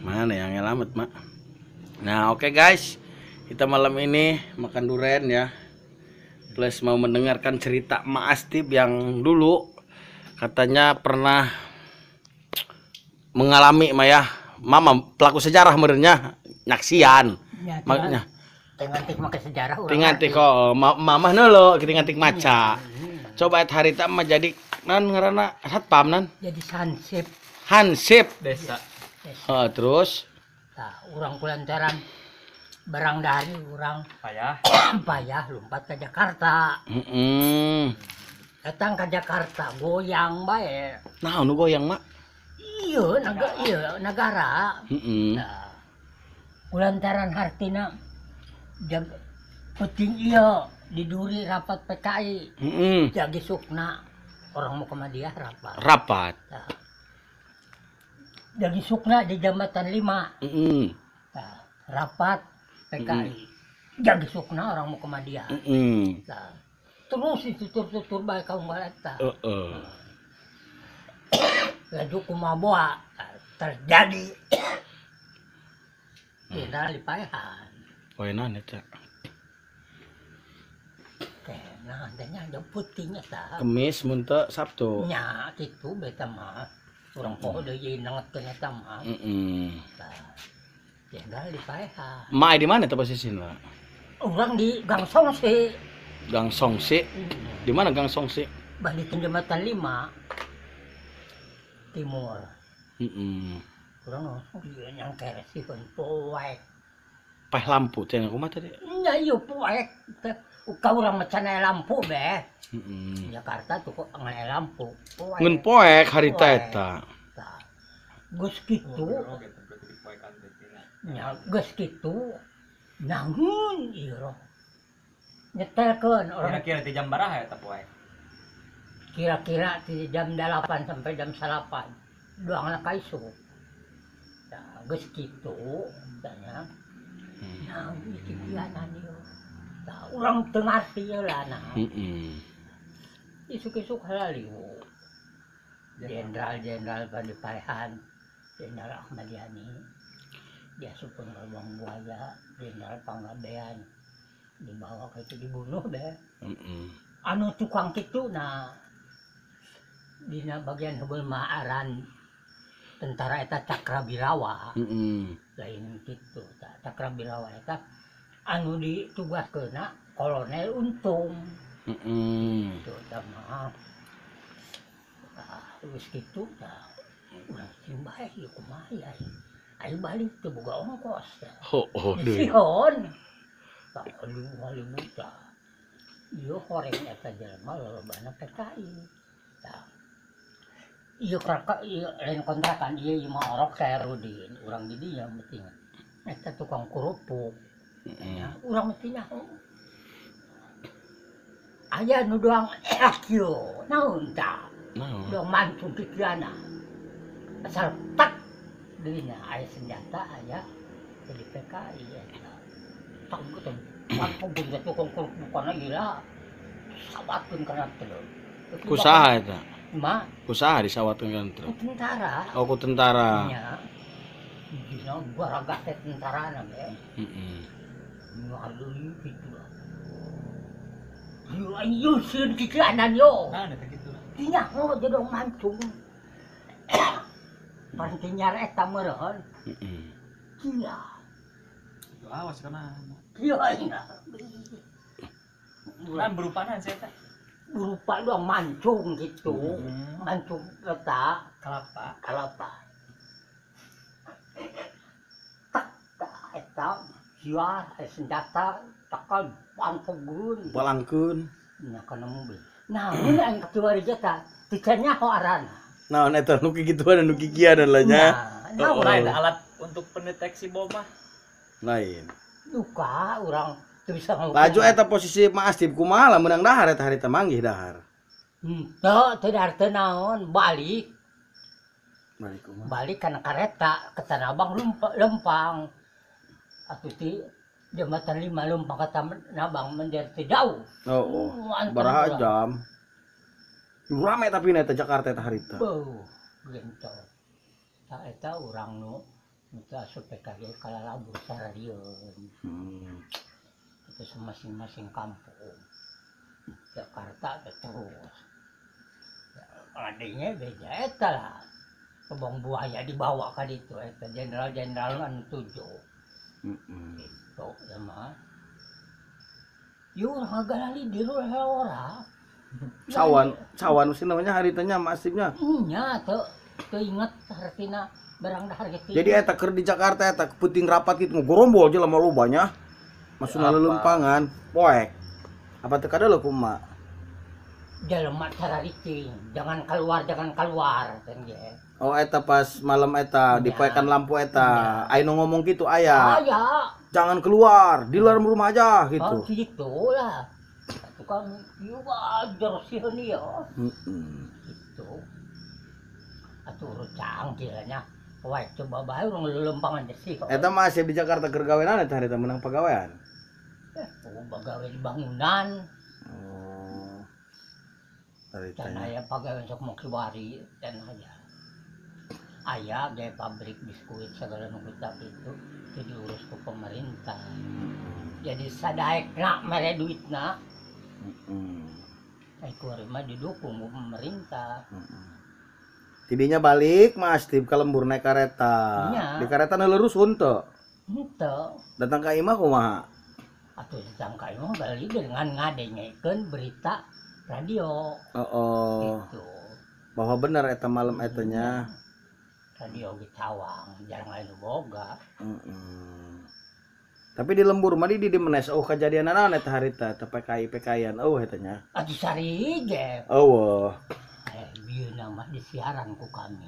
Mana yang ngelamet, Mak? Nah, oke guys. Kita malam ini makan duren ya. Plus mau mendengarkan cerita Mak Astip yang dulu katanya pernah mengalami, Ma ya. Mama pelaku sejarah merenya nyaksian. Ya, Maknya Tingantik make sejarah urang. Tingantik kok mamah neulo tingantik maca. Coba et harita mah jadi nan ngaranna satpam nan. Jadi hansip. Hansip desa. Heeh, terus Tah, urang kulantaran barang dari urang payah. Payah lompat ke Jakarta. Heeh. Datang ke Jakarta goyang bae. Nah, nu goyang, Mak? Iya, iya negara. Heeh. Nah, kulantaran hartina jag penting iya di Duri rapat PKI. Heeh. Jagi sukna orang Muhammadiyah rapat. Rapat. Nah, jagi sukna di Jambatan 5. Heeh. Nah, rapat PKI. Jagi sukna orang Muhammadiyah. Heeh. Nah, terus ditutur-tutur bae kaum eta. Heeh. Laju kumaboa terjadi. Jenderal dipaehan. Poenan eta. Nah, adanya jam puting eta. Kemis mun teu Sabtu. Nya kitu beta mah. Urang poho deui nangetkeun eta mah. Heeh. Tah, jenderal dipaehan. Mak di mana teh posisina? Urang di Gang Songsi. Gang Songsi. Di mana Gang Songsi? Balik ke Jembatan 5 Timur. Heeh. Urang langsung nyangker sihun poek. Peh lampu teh kumaha tadi? Nya ieu poek. Ka urang mah can aya lampu beh. Heeh. Jakarta tuh kok ngan aya lampu. Poek. Ngeun poek harita Poek. eta. Tah. Geus kitu, nya geus kitu. Namun ieu roh. Nyetelkeun orang Kira-kira di jam baraha eta poe? Kira-kira di jam 8 sampai jam 9. Doangna ka isuk. Tah, geus kitu tanya. Nah, iki kianan ieu. Tah, urang teu ngarti ieu lah nah. Heeh. Isuk-isuk halaliu. Jenderal-jenderal pada paehan, Jenderal Ahmad Yani, diasupkeun ka Lubang Buaya, Jenderal Panggabean dibawa ke itu dibunuh deh. Heeh. Anu tukang kitu nah dina bagian heubeul maaran tentara eta Cakrabirawa. Heeh. Lain kitu tah Cakrabirawa eta anu ditugaskeunna Kolonel Untung. Heeh. Kitu tah mah. Ah, geus kitu tah. Urang cing bae ieu kumaha ya. Ayo balik teu boga ongkos tah. Oh, deui. Sihon. Tah aduh tah. Ieu horeng eta jelema lolobana PKI. Tah. Ieu kraka ieu lain kontrakan ieu imah orok Khairudin, urang di dieu penting. Eta tukang kerupuk. Heeh. Ya, urang mesti nyaho. Aya nu doang kieu, naon tah? Naon? Doang mancung kikiana. Asal tak deunya aya senjata aya jadi PKI eta. Tak teh pampung teh tukang kerupukana gila. Sawatkeun kana truk. Ku saha eta? Ma, Ku saha disawatkeun kana truk? ku tentara. Oh, ku tentara. Nya. Dina garaga teh tentarana be. Heeh. Ngadeui kitu lah. Yo ayo sieun kikianan yo. Nah, eta kitu. Tinyaho jadong mancung. Pantinyar eta meureun. Heeh. Gila. Awas kana. Gila nya. Kan berupanan saya teh. Berupa doang mancung gitu. Mancung eta Kelapa. Kalapa. Tak tak eta siar senjata tekan pangpegun. Palangkeun. Nya kana mobil. Nah, mun aing keluar eta teu nyaho arana. Naon eta nu kikituan nu kikianan lah nya. Nah, Oh, Lain alat untuk pendeteksi bom mah. Lain. Duka urang teu bisa ngahukum. Laju eta posisi Mak Astip kumaha lah meunang dahar eta harita manggih dahar. Henteu, teu dahar teu naon, balik. Balik kumaha? Balik kana kareta ke Tanah Abang lempang. Atuh ti Jembatan 5 lempang ke Tanah Abang menjadi teu jauh. Oh, oh. Antar Baraha urang. jam. Rame tapi na eta Jakarta eta harita. Beuh, gentol. Tah eta urang nu Itu asup PKI kalalabur sararieun. Itu masing-masing kampung. Jakarta teh terus. Adanya beja eta lah. Kebong buaya dibawa ka ditu eta jenderal-jenderal anu tujuh. Gitu ya mah. Yuk ngagalali di ora. Sawan, sawan sih namanya haritanya masifnya. Nya teu teu inget hartina barang dahar gitu. Jadi eta keur di Jakarta eta peuting rapat gitu ngorombol jelema lobanya. Masuk lelempangan, poek. Apa teu kada leuh kumaha? Jelema carariting, jangan keluar kan ge. Oh eta pas malam eta dipoekan lampu eta. Aya nu ngomong kitu aya. Aya. Jangan keluar, di dalam rumah aja gitu. Oh gitu lah. Itu kan ieu wajar sieun ieu. Gitu. Atuh canggih lah nya. Wah, coba bae urang lelempangan sih. Eta masih di Jakarta keur gawean eta harita menang pagawean. Oh, pagawe di bangunan. Oh. Dan aya pagawe sok mau kiwari dan aya. Aya ge pabrik biskuit segala nu tapi itu diurus ku pemerintah. Jadi sadaekna mere duitna. Ai kuari mah didukung ku pemerintah. Tidinya balik Mas Tip ke lembur naik kereta. Ya. Di kereta neuleurusun teu? Henteu. Datang ka imah kumaha? Atuh datang ka imah balik dengan ngadengekeun berita radio. Oh. Gitu. Bahwa bener eta malam eta nya. Radio ge cawang, jarang aya nu boga. Tapi di lembur mah di menes oh kejadian naon eta harita eta PKI PKI-an eueuh eta nya. Atuh sari ge. Eueuh. Bieu nama disiaran ku kami.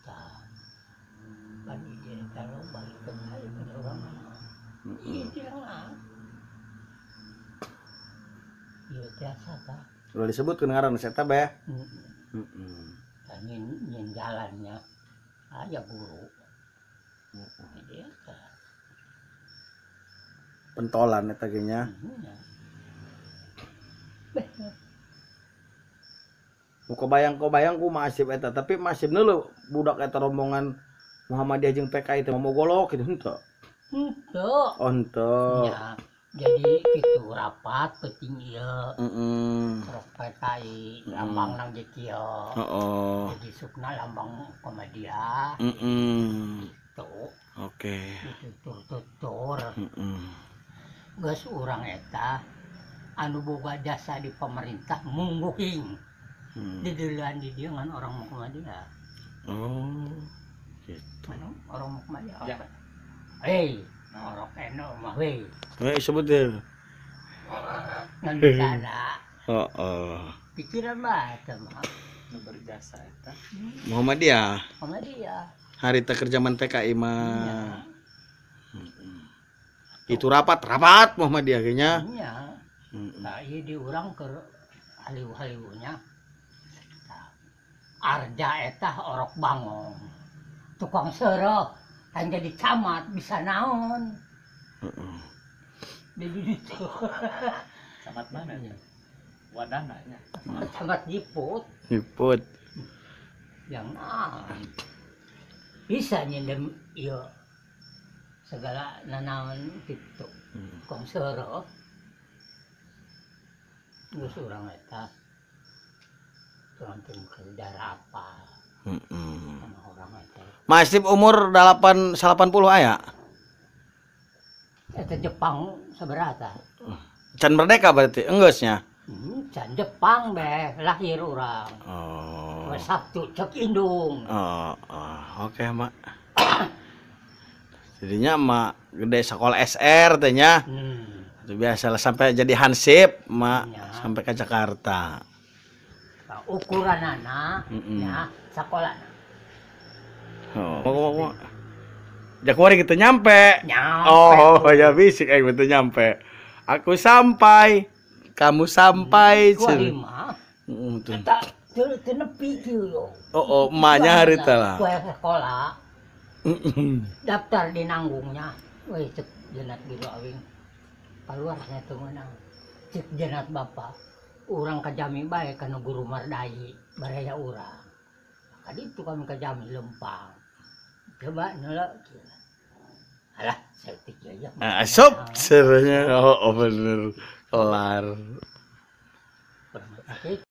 Tah. Pan ieu kalau balik ke orang mana. Ieu tirang. Ieu tiasa tah. Ulah disebutkeun ngaran eta bae. Tah nyin jalannya aya guru. Jadi eta. Pentolan eta ge nya. Beh. Mu kebayang-kebayang ku masif eta, tapi masif leuh budak eta rombongan Muhammadiyah jeung PKI teh mau golok gitu henteu. Henteu. Oh henteu. Ya, jadi kitu rapat penting ieu. Rok PKI lambang nang ge kieu. Heeh. Jadi sukna lambang Muhammadiyah. Gitu. Oke. Tutur-tutur. Geus urang eta anu boga jasa di pemerintah mungguhing. Diduluan di dia dengan orang Muhammadiyah. Oh, gitu. Anu, orang Muhammadiyah. Ya. Hei, orang eno mah we. Hei, sebut deh. Ngan sana. Heeh. Pikiran mah eta mah. Nu berjasa eta. Muhammadiyah. Muhammadiyah. Harita keur zaman PKI mah. Itu rapat Muhammadiyah ge nya. Iya. Nah, ieu di urang keur haliu-haliunya. Arja eta orok bangong tukang sereh kan jadi camat bisa naon. Jadi itu camat mana ya? Wadana nya camat jiput yang bisa nyendem ieu segala nanaon gitu tukang sereh geus urang eta darah apa? Orang Mas Tip umur 80 aya? Eta Jepang seberapa? Can merdeka berarti enggeus nya? Can Jepang beh lahir urang. Oh. Sabtu cek indung. Oh, oke, Mak. Jadinya mak gede sekolah SR teh nya. Itu biasa lah sampai jadi hansip, Mak, ya. Sampai ke Jakarta. Ukuran anak ya sekolah. Oh, Jakwari kita nyampe. Oh ya bisik gitu nyampe. Aku sampai, kamu sampai. Kuari mah. Eta teu nepi kieu. Oh, emaknya harita lah. Kue sekolah. Daftar di nanggungnya. Weh cek jenat biru awing. Keluar nya teu meunang. Cek jenat bapak. Urang kajami bae kana guru mardai baraya urang. Kaditu kami kajami lempang. Coba nolak. Alah, saeutik aja. Ah, asup sebenarnya oh, oh bener kelar. Sakit.